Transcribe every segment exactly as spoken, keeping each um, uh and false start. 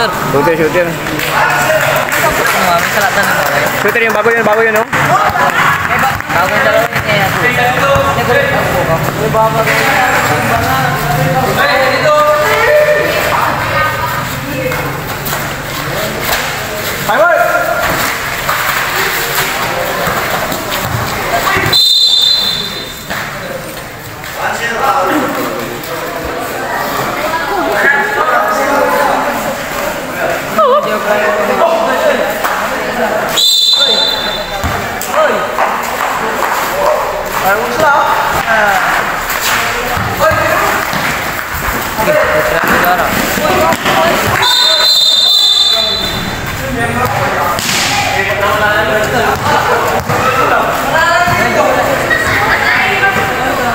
Shooter, shooter. Ano, may salatan na ba? Shooter yun, bago yun, bago yun, no? May ba-, bago yung dalawa yun, eh.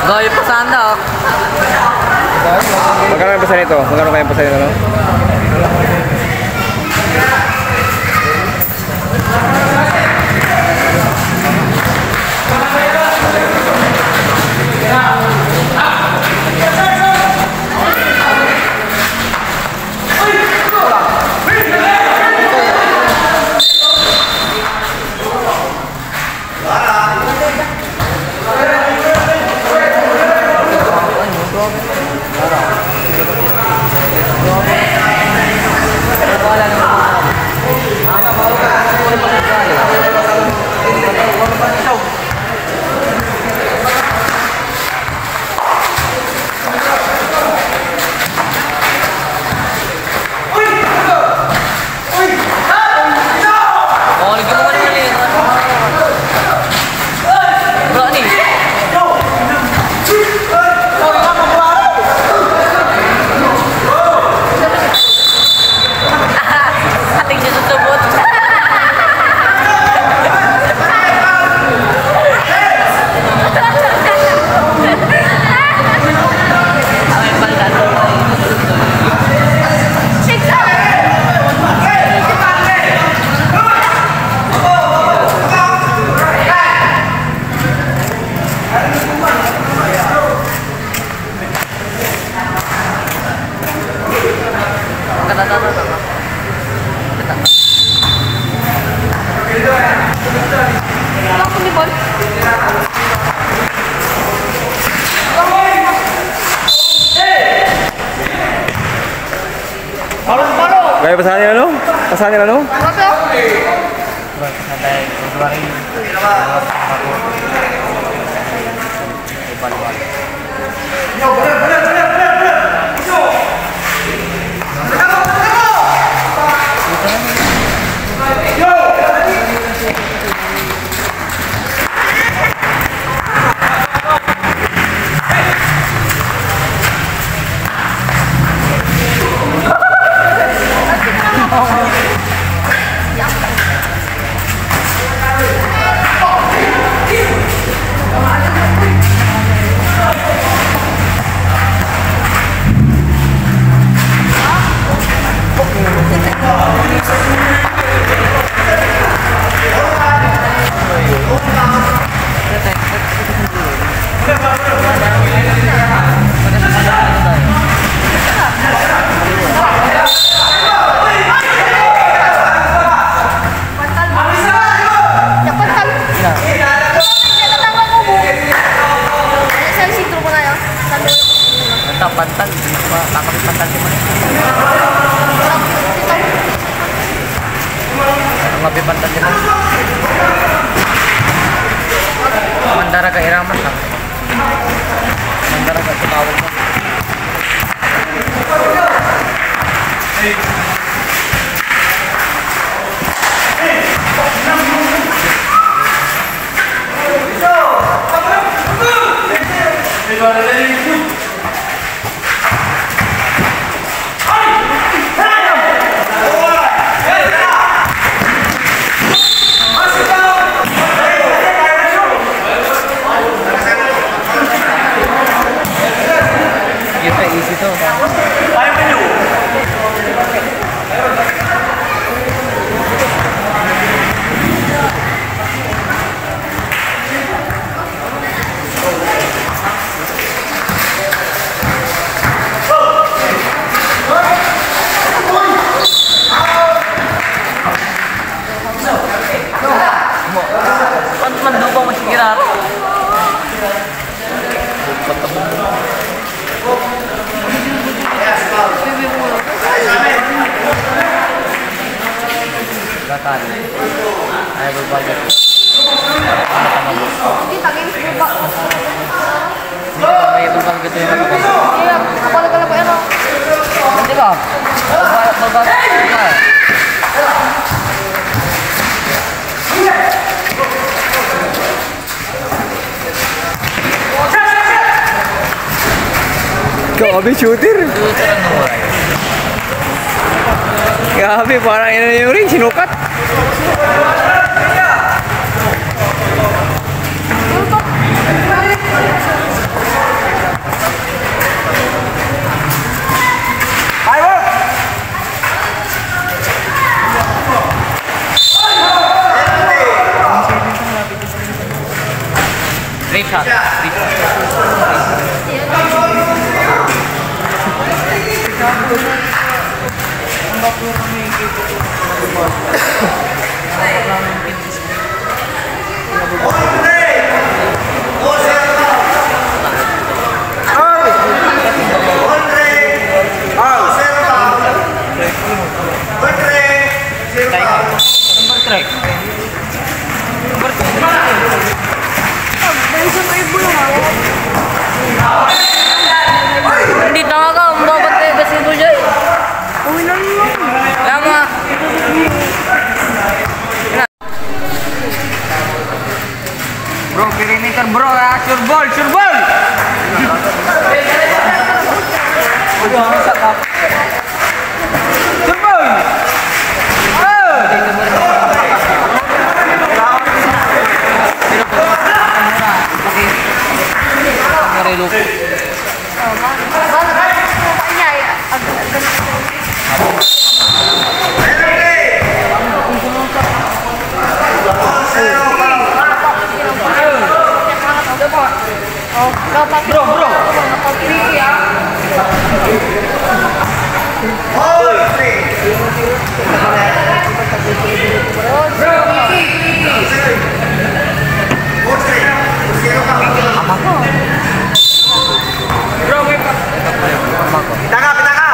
Goy, pasan da, oh. Magkano yung pasa nito? Magkano kaya yung pasa nito, no? Ating siya susubot. Kaya pasahan nila, no? Pasahan nila, no? Pantal. Ya, pantal. Ya. Sa sentro mo na yun. Sa dulo. Ito, pantal. Pa-, pakapit pantal si Mike. Pakapit pantal si Mike. Mandara ka iraman, ha? Mandara ka, tumawag mo. Kita isi to. Hindi, tangin, baba. May ibang gato yung ano. Iya, kapal ka lang, ano? Hindi ba? Baba, baba. Grabe, shooter. Grabe, parang ina yung ring, sinukat. Firework! Straight shot. Straight shot. Number three. Hindi tanga ka, ang babantay ka basketball dyan. Uwi na mo. Tama. Bro, perimeter, bro, ah, sure ball, sure ball! Sure ball! Ah! Narelo. Bro, bro. Pitaka, pitaka!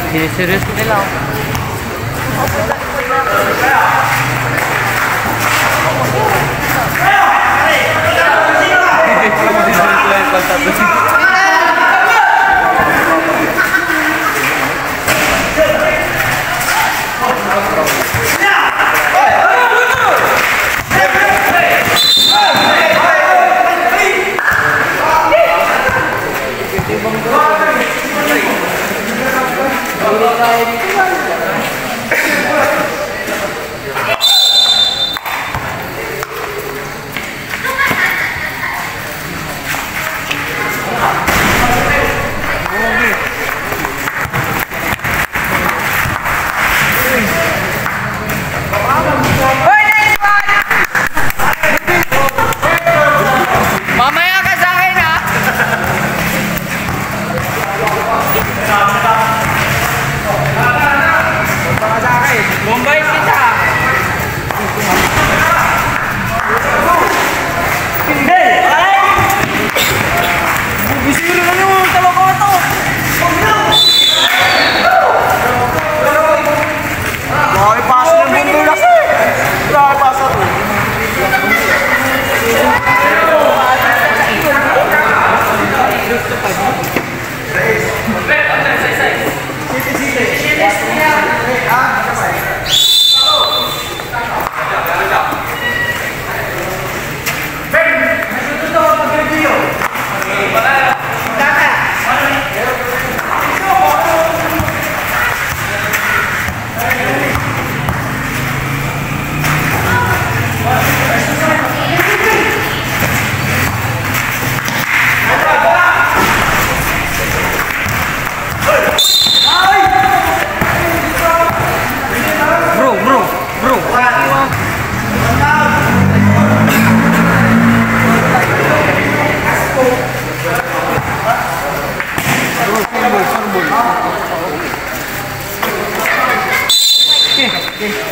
Siniseryoso nila, oh.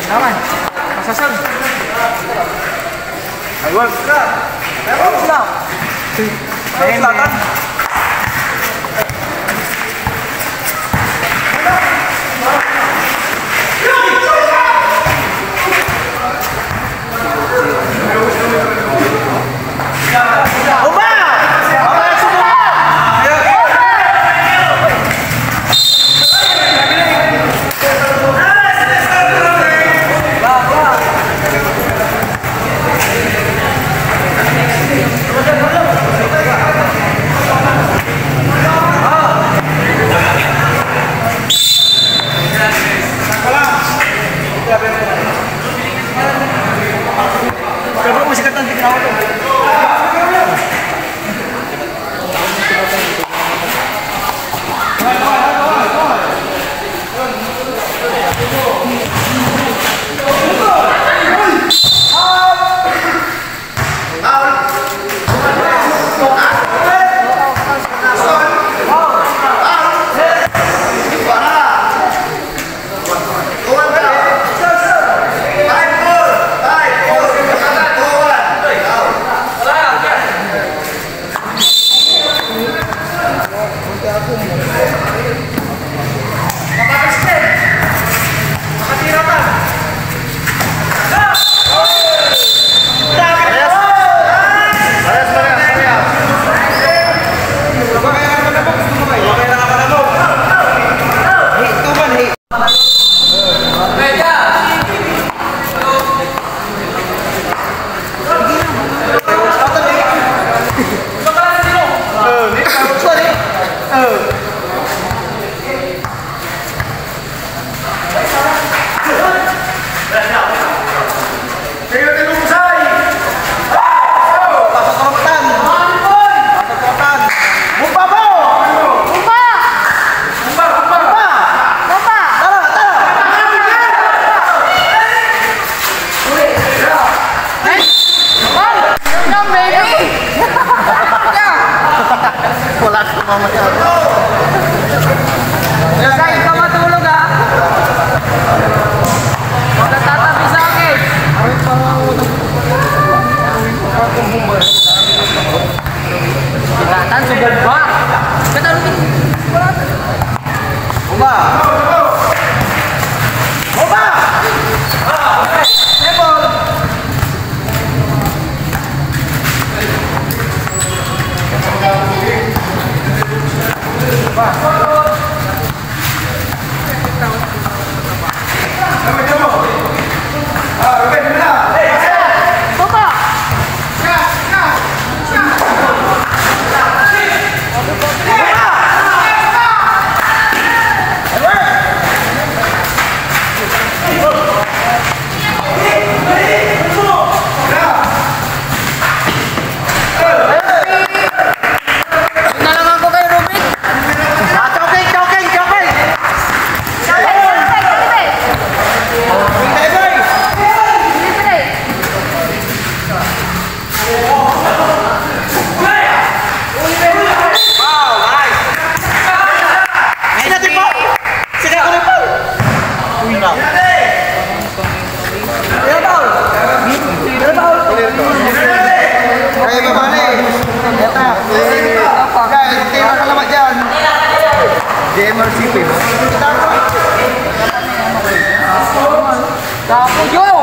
Naman. Masasag. Ayun. Ayun na. Ayun na. Pasok, Roxanne! Pasok, Roxanne! Bumba mo! Bumba! Bumba! Bumba! Bumba! Tara, tara! Ay! Ay! Yun lang, baby! Wala ka mamaya. Sa ikaw matulog, ha? Huwag ka tatabi sa akin. Pinatan, subog ba? Pinatan, Oba! Oba! Table! Nalangan ko kay Rubik. Ah, choking, choking, choking! Sige, ako na po. Uy, na. Ay, babae. Eta. Guys, okay na pala ba dyan? J M R C P. Tapo, Joe!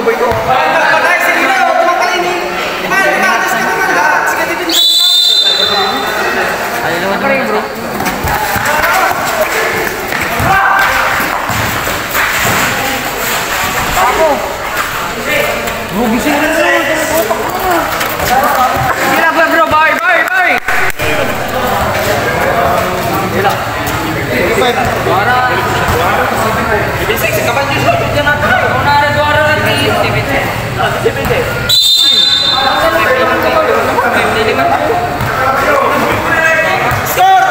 Ay, naman, bro. Ako. Rugi sila. Sila pa, bro. Bye, bye, bye. Sila. Wara. Ibisik sa kaban Diyos ko, dyan na tayo. Wara, wara, wara. Score!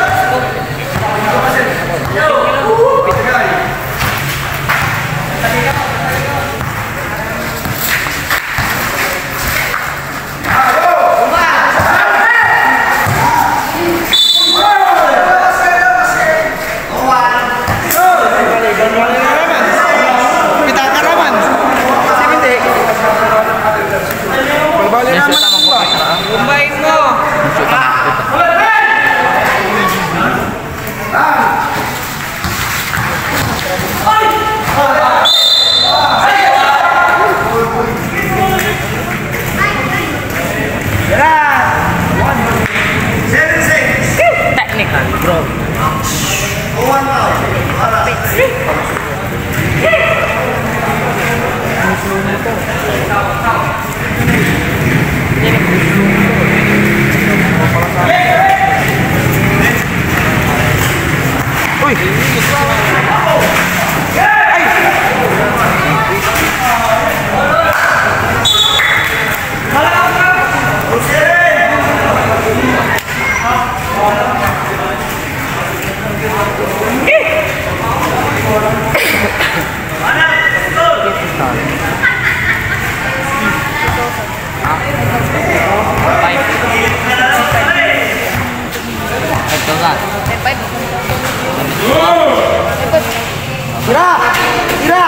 Pitaka raman. Balbali raman. Umbain mo. Technical, bro. Uy! Five. Five thousand. Five. Tira! Tira!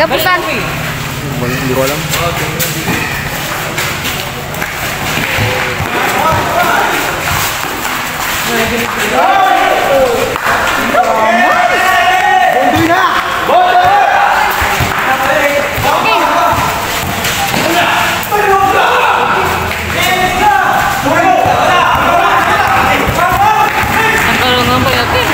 Gapusan. Hindi ko alam. Bondoy na! Ang kalungan ko yun, eh.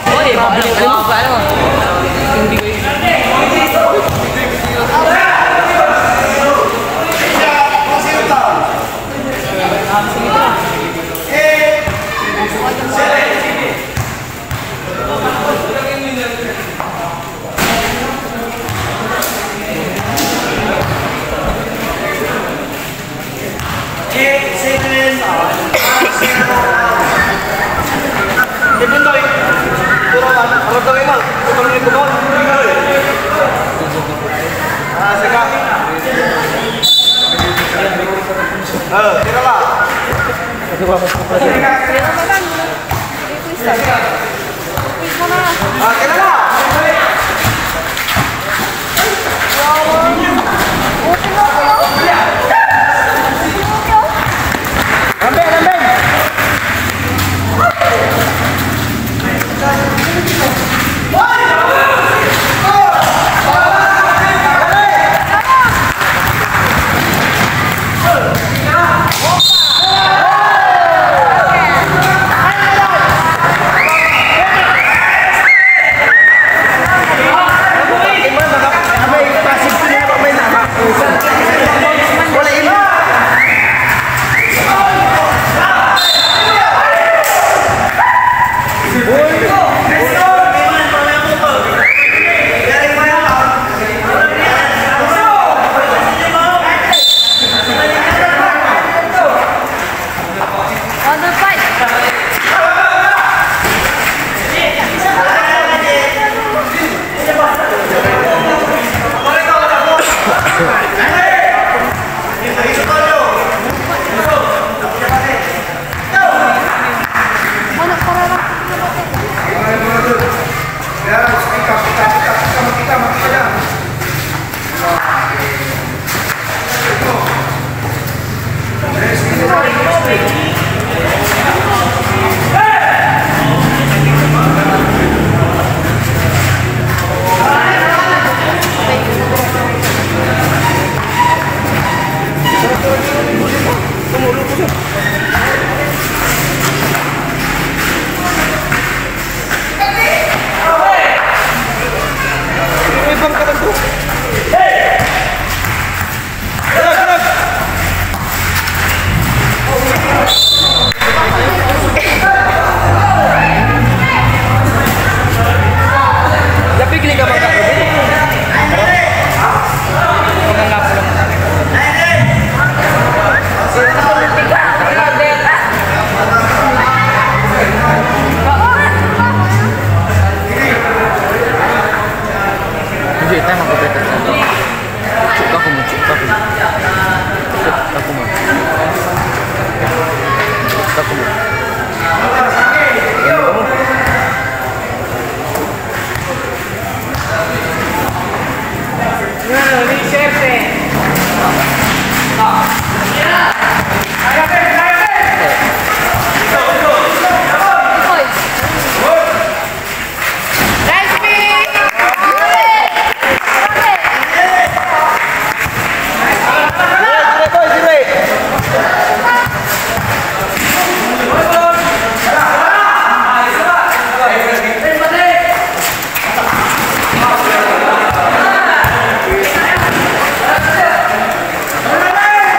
Uy, ano, ano, ano? Eight, seven, five, zero. Ibon, Doy. Puro, ano, arap na kayo, Mal. Puro na yung bukaw. Ah, sige. Ah, tira la. Quiz na. Quiz mo na. Ah, tira na! Rambe, rambe!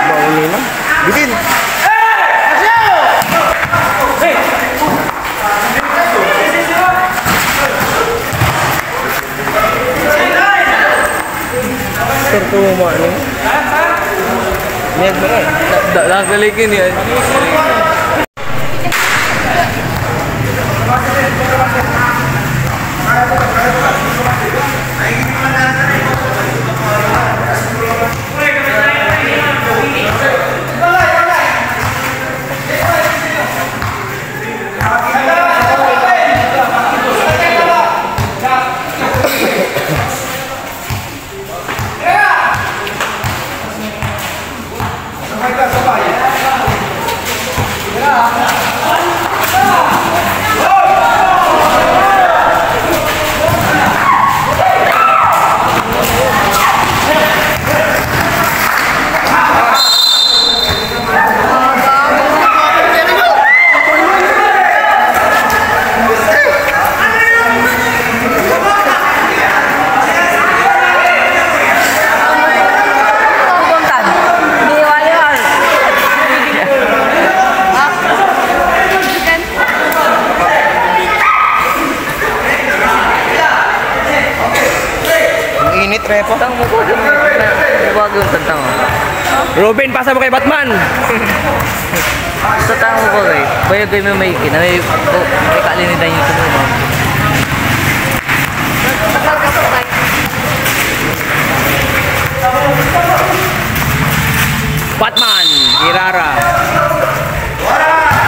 Baon nila. Bitin. Sir, tumama ni. Niyag mo eh. Da, da, da, kalikin yan. Ang init, Repo. Tang mo ko, tang mo ko. Tang mo ko, tang mo. Ruben, pasa mo kay Batman. Sa tang mo ko, eh. Bayag kayo may maikin. Ay, oh, may kalinidan yung tumubo. Batman, Irara.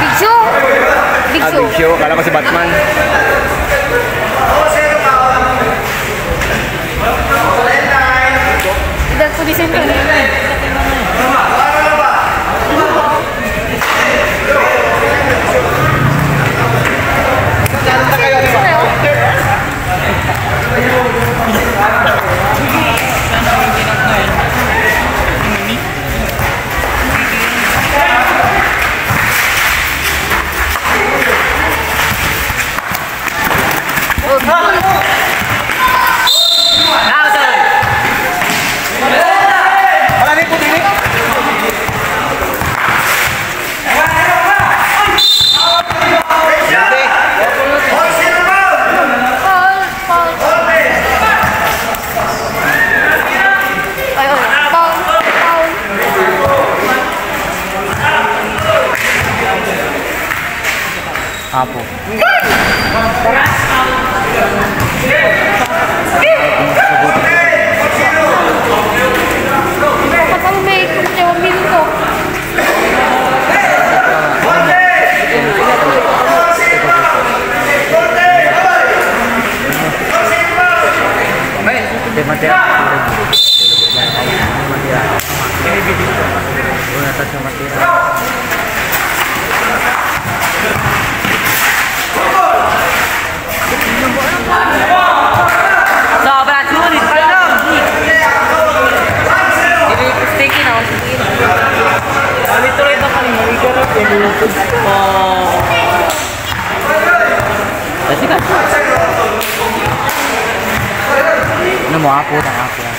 Big Show. Big Ah, Show. Big Show. Kala ko si Batman. Edad ko di sento. Foul, foul. Ay, ay, foul, foul. Apo. Kapag may kumpiyawan minuto. Sobra, sulit pa lang. Sticky na, sticky na. Ano ito rin ang kanina? Oh. Kasi ka. Ano mo, apo na, apo.